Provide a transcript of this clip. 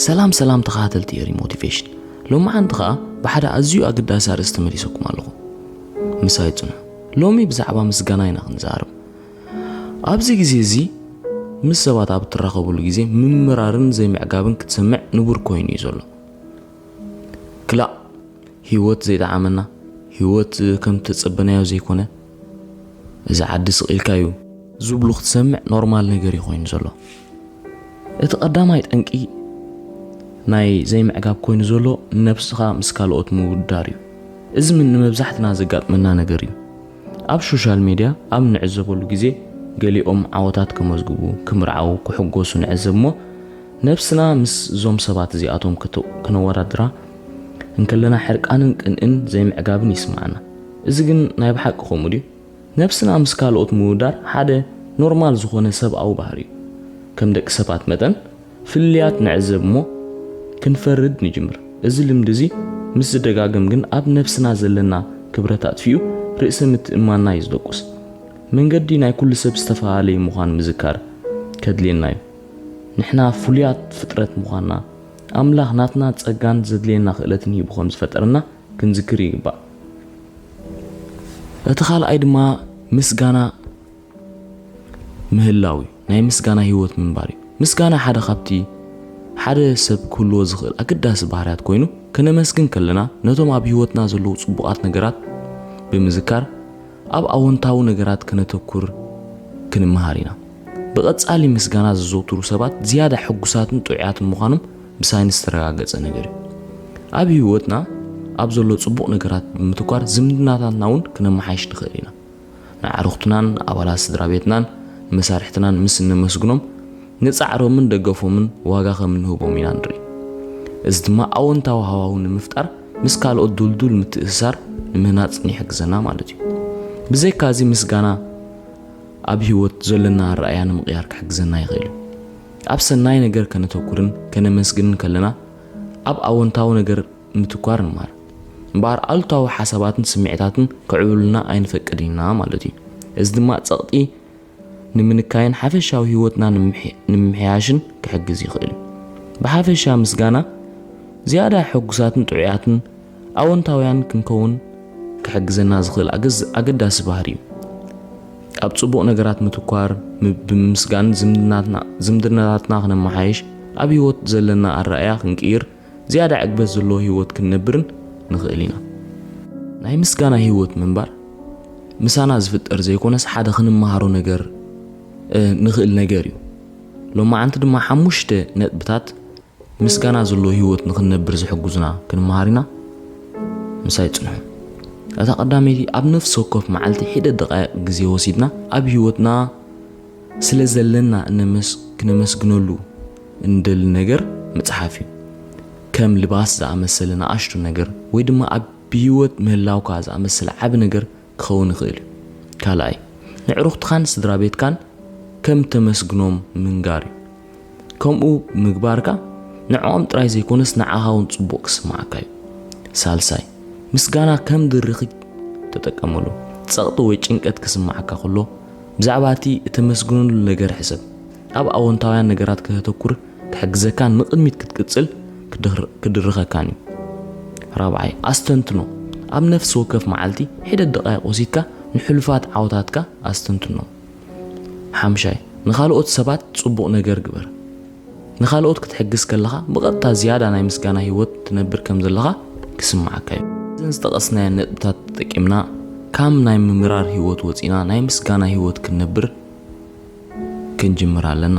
ሰላም ሰላም ተኸታተልቲ ኤሪ ሞቲቬሽን፣ ሎማዓንቲ ኸኣ ብሓደ ኣዝዩ ኣገዳሲ ኣርእስቲ መሊሰኩም ኣለኹ። ምሳይ ጽንሑ። ሎሚ ብዛዕባ ምስጋና ኢና ክንዛረብ። ኣብዚ ግዜ እዚ ምስ ሰባት ኣብ እትራኸበሉ ግዜ ምምራርን ዘይምዕጋብን ክትሰምዕ ንቡር ኮይኑ እዩ ዘሎ። ክላእ ህይወት ዘይጠዓመና፣ ህይወት ከም ተጸበናዮ ዘይኮነ፣ እዚ ዓዲ ስቕ ኢልካ እዩ ዝብሉ ክትሰምዕ ኖርማል ነገር እዩ ኮይኑ ዘሎ። እቲ ቀዳማይ ጠንቂ ናይ ዘይምዕጋብ ኮይኑ ዘሎ ንነብስኻ ምስ ካልኦት ምውዳር እዩ። እዚ ምን ንመብዛሕትና ዘጋጥመና ነገር እዩ። ኣብ ሶሻል ሜድያ ኣብ ንዕዘበሉ ግዜ ገሊኦም ዓወታት ከመዝግቡ፣ ክምርዓው፣ ክሕጎሱ ንዕዘብ እሞ ነብስና ምስ እዞም ሰባት እዚኣቶም ክተ- ክነወዳድራ እንከለና ሕርቃንን ቅንእን ዘይምዕጋብን ይስምዓና። እዚ ግን ናይ ብሓቂ ከምኡ ድዩ? ነብስና ምስ ካልኦት ምውዳር ሓደ ኖርማል ዝኾነ ሰብኣዊ ባህሪ እዩ። ከም ደቂ ሰባት መጠን ፍልልያት ንዕዘብ እሞ ክንፈርድ ንጅምር። እዚ ልምዲ እዚ ምስ ዝደጋገም ግን ኣብ ነብስና ዘለና ክብረት ኣጥፊኡ ርእሰ ምትእማንና እዩ ዝደቁስ። መንገዲ ናይ ኩሉ ሰብ ዝተፈላለየ ምዃን ምዝካር ከድልየና እዩ። ንሕና ፍሉያት ፍጥረት ምዃንና፣ ኣምላኽ ናትና ጸጋን ዘድልየና ክእለትን ሂቡ ከም ዝፈጠረና ክንዝክር ይግባእ። እቲ ካልኣይ ድማ ምስጋና ምህላው እዩ። ናይ ምስጋና ህይወት ምንባር እዩ። ምስጋና ሓደ ካብቲ ሓደ ሰብ ክህልዎ ዝኽእል ኣገዳሲ ባህርያት ኮይኑ፣ ከነመስግን ከለና ነቶም ኣብ ህይወትና ዘለዉ ጽቡቓት ነገራት ብምዝካር ኣብ ኣወንታዊ ነገራት ከነተኩር ክንመሃር ኢና። ብቐጻሊ ምስጋና ዘዘውትሩ ሰባት ዝያዳ ሕጉሳትን ጥዑያትን ምዃኖም ብሳይንስ ዝተረጋገጸ ነገር እዩ። ኣብ ህይወትና ኣብ ዘሎ ጽቡቕ ነገራት ብምትኳር ዝምድናታትና እውን ክነመሓይሽ ንኽእል ኢና። ንኣዕሩኽትናን ኣባላት ስድራ ቤትናን ንመሳርሕትናን ምስ እነመስግኖም ንጻዕሮምን ደገፎምን ዋጋ ከም እንህቦም ኢና ንርኢ። እዚ ድማ ኣወንታዊ ሃዋሁ ንምፍጣር ምስ ካልኦት ድልዱል ምትእስሳር ንምህናጽ ይሕግዘና ማለት እዩ። ብዘይካ እዚ ምስጋና ኣብ ህይወት ዘለና ኣረኣያ ንምቕያር ክሕግዘና ይኽእል እዩ። ኣብ ሰናይ ነገር ከነተኩርን ከነመስግንን ከለና ኣብ ኣወንታዊ ነገር ምትኳር ንመሃር። እምበኣር ኣሉታዊ ሓሳባትን ስምዒታትን ክዕብሉልና ኣይንፈቅድ ኢና ማለት እዩ። እዚ ድማ ጸቕጢ ንምንካይን ሓፈሻዊ ህይወትና ንምምሕ- ንምምሕያሽን ክሕግዝ ይኽእል እዩ። ብሓፈሻ ምስጋና ዝያዳ ሕጉሳትን ጥዑያትን ኣወንታውያን ክንከውን ክሕግዘና ዝኽእል ኣገዝ- ኣገዳሲ ባህሪ እዩ። ኣብ ጽቡቕ ነገራት ምትኳር፣ ም- ብምምስጋን ዝምድናትና- ዝምድናታትና ክነመሓይሽ፣ ኣብ ህይወት ዘለና ኣረኣያ ክንቅይር፣ ዝያዳ ዕግበት ዘለዎ ህይወት ክንነብርን ንኽእል ኢና። ናይ ምስጋና ህይወት ምንባር ምሳና ዝፍጠር ዘይኮነስ ሓደ ክንመሃሮ ነገር እ፣ ንኽእል ነገር እዩ። ሎማዓንቲ ድማ ሓሙሽተ ነጥብታት ምስጋና ዘለዎ ህይወት ንኽንነብር ዝሕግዙና ክንመሃር ኢና። ምሳይ ጽንሑ። እታ ቀዳመይቲ፣ ኣብ ነፍሲ ወከፍ መዓልቲ ሒደት ደቃይቕ ግዜ ወሲድና ኣብ ህይወትና ስለ ዘለና እነመስ- ክነመስግነሉ እንደሊ ነገር ምጽሓፍ እዩ። ከም ልባስ ዝኣመሰለ ንኣሽቱ ነገር ወይ ድማ ኣብ ብህይወት ምህላውካ ዝኣመሰለ ዓቢ ነገር ክኸውን ይኽእል እዩ። ካልኣይ፣ ንዕሩኽትኻን ስድራ ቤትካን ከም ተመስግኖም ምንጋር እዩ። ከምኡ ምግባርካ ንዕኦም ጥራይ ዘይኮነስ ንዓኻ እውን ጽቡቕ ክስምዓካ እዩ። ሳልሳይ፣ ምስጋና ከም ድርኺት ተጠቀመሉ። ጸቕጢ ወይ ጭንቀት ክስምዓካ ከሎ ብዛዕባ እቲ እተመስግነሉ ነገር ሕሰብ። ኣብ ኣወንታውያን ነገራት ከተተኩር ክሕግዘካን ንቕድሚት ክትቅጽል ክድር- ክድርኸካን እዩ። ራብዓይ፣ ኣስተንትኖ። ኣብ ነፍሲ ወከፍ መዓልቲ ሒደት ደቃይቕ ወሲድካ ንሕሉፋት ዓወታትካ ኣስተንትኖ። ሓምሻይ፣ ንኻልኦት ሰባት ጽቡቕ ነገር ግበር። ንኻልኦት ክትሕግዝ ከለኻ ብቐጥታ ዝያዳ ናይ ምስጋና ህይወት ትነብር ከም ዘለኻ ክስምዓካ እዩ። እዘን ዝጠቐስናየን ነጥብታት ተጠቂምና ካብ ናይ ምምራር ህይወት ወጺና ናይ ምስጋና ህይወት ክንነብር ክንጅምር ኣለና።